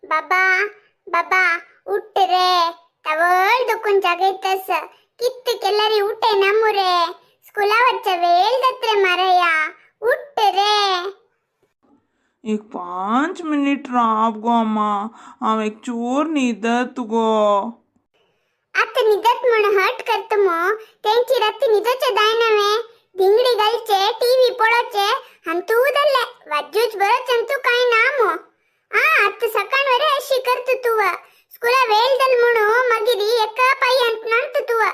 बाबा बाबा उठ रे, तवळ दुखून जागयतस. कित्त केल्यारी उठे ना मुरे. स्कुला वच्चा वेळ जात्रे मारया, उठ रे. एक 5 मिनिट राब गो अम्मा, हांव एक चोर न्हिदत गो. आता निदत म्हण हट करत मो, तेंची राती निदोचे दाय नवे. धिंगडी घालचे, टीव्ही पळोवचे आनी तूं जाल्ले वाजूच बरोच आनी तूं काय ना मो. आ आतां सकाळ वरे अशी करत तूं. स्कुला वेळ जाल म्हणून मागीर एका पांयांत नाणत तूं.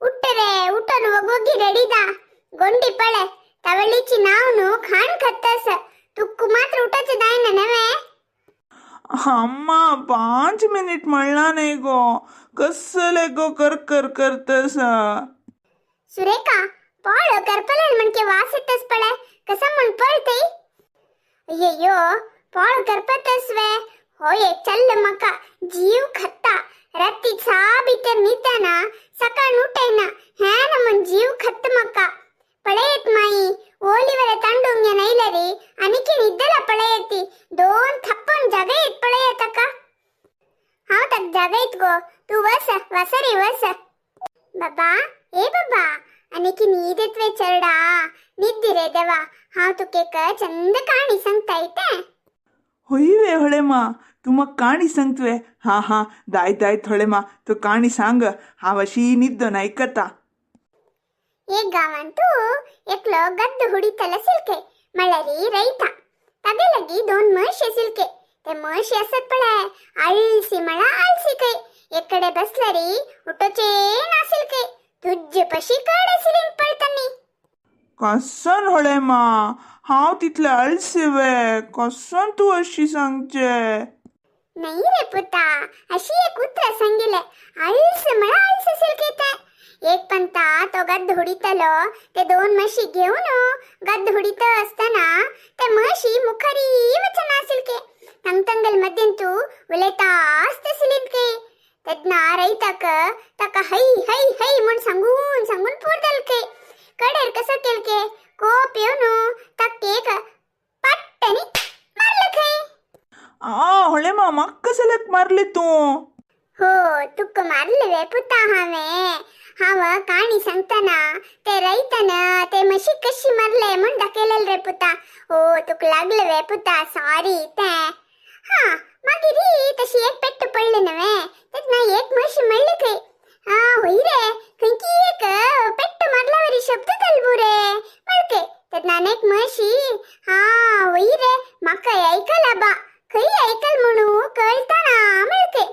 उठ रे, उठून वगवगी रेडी दा. गोंडी पळे, तवळीची नाव न्हू खाण खातस. तुक्क मात्र उठाचे दाय ना नवे. अम्मा, 5 मिनिट म्हणला नाही गो, कसले गो कर कर करतस. सुरेखा, पाळ करपलेल म्हणके वास येतस पळे, कसं म्हण पळतई. अय्यो, पाळ करपतस वे? होय, चल मका जीव खत्ता. राती सा भितर न्हिदना, सकाळ उठयना, हॅ ना म्हण जीव खत्त मका. पळयत माई ओलिवर तांडूंग नैलरी अनिकी निद्दला पळयती. दोन थप्पन जागयत पळयत का. हांव ताका जागयत गो, तूं वस, वसरी वस. बाबा, ए बाबा, अनिकी न्हीद येतवे चरडा? निद्दी रे देवा, हांव तुका एक चंद काणी सांगता इतें. होय वे होळेमा, तूं म्हाका काणी सांगतवे? हा हा, दाय दाय थोळेमा, तूं काणी सांग, हांव अशी न्हिदोन आयकता. एक गांवांतू एकलो गद्द हुडितलो सिलके, म्हळ्यारी रयता. तागे लागीं दोन म्हशी सिलके. ते म्हशी आसत पळय, आळसी म्हळ्यार आळसी खंय. एक कडेन बसल्यारी उठोवचे नासिलके, तुजे पशी कड सिलीन पळतानी. कसन होळेमा, हांव तितले आळसी वे? कसन तूं अशी सांगचे? नाही रे पुता, अशी एक उतर सांगिले. आळस म्हळ्यार आळस सिलके ते. एक पंता तो गद्द हुडितलो, ते दोन म्हशी घेऊन गद्द हुडित असताना ते म्हशी मुखारी वचना सिलके. तंगतंगल मध्यंतू उलयता आसता सिलीन. तेन्ना रयताक ताका है है है म्हूण सांगून सांगून पूर जालके. कडेर कसो केलके, कोप येवन ताका एक पट्टनी मारलं खंय. आ होळेमा, म्हाका कसल्याक मारली तूं? हो, तुका मारले वे पुता हांवें? हांव काणी सांगतना ते रयतन ते म्हशी कशी मारले म्हूण दाखयलेले रे पुता. हो, तुका लागले वे पुता? सॉरी तें. हा, मागीर तशी एक पेट्ट पडले नवे, तेन्ना एक म्हशी म्हणली खंय, हा होय रे, खंयची एक पेट्ट मारला वरी शब्द जाल रे म्हणके. तेन्ना अनेक म्हशी, हा होय रे, म्हाका ऐकला बा, खंय ऐकल म्हणू कळता ना म्हणके.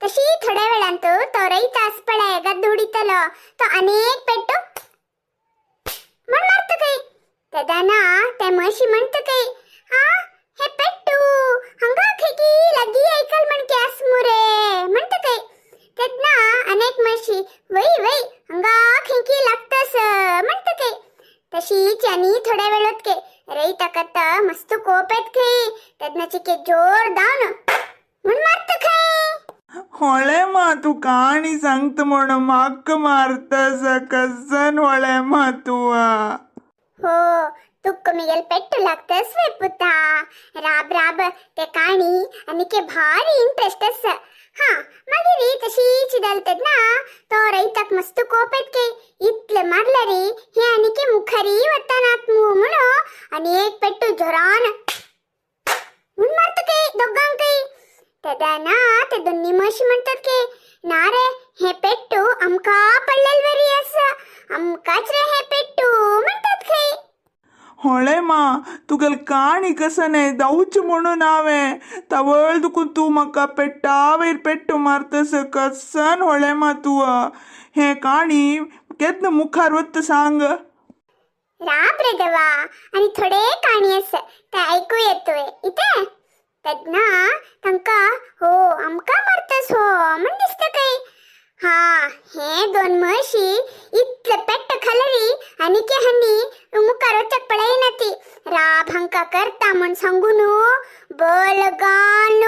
तशी थोड्या वेळान तो रयता आस पळय गद्द उडितलो, तो अनेक पेट्टो म्हण मारता खंय. तेन्ना ते म्हशी म्हणटा खंय, हा हे पेट्टू हांगा खंयकी लागीं ऐकल म्हणके आस मुरे म्हणटा खंय. तेन्ना अनेक म्हशी, वय वय, हांगा खंयकी लागतस म्हणटा खंय. तशीच आनी थोड्या वेळात के रयताक आतां मस्त कोप येत खंय. तेन्ना चिके जोर धावन म्हूण मारता खंय. होळेमा, तूं काणी सांगता म्हण म्हाका मारतस, कसन होळेमा तूं? हो, तुक्क मिगेल पेट्टू लागतस वे पुता? राब राब, ते काणी आनीके भारी इंट्रेस्ट आसा. हा, मागीर तशीच जाल तेन्ना तो रयताक मस्त कोप येत के, इतले मारल्यारी हे आनीके मुखारी वतानात मू म्हणून आनी एक पेट्टू जोरान म्हूण मारता के दोगांकय. तेन्ना ते दोन्ही म्हशी म्हणटात की, ना रे, हे पेट्टू आमकां पडलेले वरी आसा, आमकांच रे हे पेट्टू म्हणटात खंय. होळेमा, तुगेल काणी कसने धांवच म्हणून हांवें तवळ दुखून तूं म्हाका पेट्टा वयर पेट्टू मारतस, कसन होळेमा तूं? हें काणी केन्ना मुखार वता सांग. राब रे देवा, आनी थोडे काणी आसा, ते आयकू येतोय इतें. तेन्ना तांकां हो आमकां मारतस हो म्हण दिसता खंय. हा, हे दोन म्हशी इतले पेट्ट खालरी आनीके हांणी मुखार वचक पळयना ती. राब हांकां करता म्हण सांगून बलगान.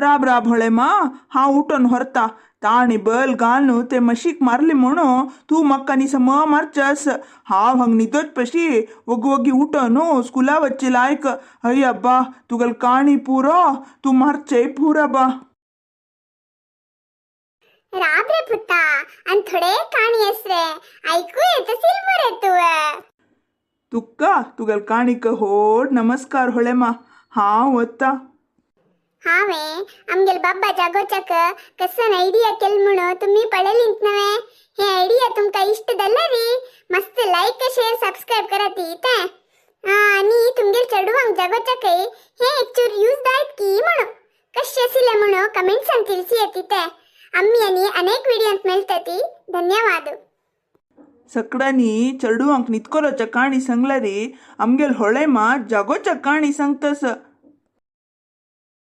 राब राब होळेमा, हांव उठोन व्हरता. ताणी बल घालून ते म्हशीक मारली म्हणून तूं म्हाका न्ही सम मारचस. हांव हांग न्हिदोच पशी वगी वगी उठोन स्कुला वच्चे लायक. हय अब्बा, तुगेल काणी पुरो, तूं मारचेय पुरो बा. राब रे पुता, आनी थोडे काणी आस रे आयकू येत असेल मरे तूं. तुका तुगेल काणीक होड नमस्कार होळेमा, हांव वता. हांवें आमगेल बाब्बा जागोवच्याक कसन आयडिया केल म्हणून तुमी पळयलींत नवे. हे आयडिया तुमकां इश्ट जाल्यार मस्त लायक, शेअर, सबस्क्रायब करात ते. आनी तुमगेल चेडवांक जागोवच्याकय हे एक चूर यूज जायत की म्हणून कशें आशिल्लें म्हणून कमेंट्सान तिळसी येत ते. आम्ही आनी अनेक व्हिडियोंत मेळटती. धन्यवाद. सगळ्यांनी चेडवांक न्हिदकोरोच्या काणी सांगल्यारी आमगेल होळेमा जागोच्या काणी सांगतस.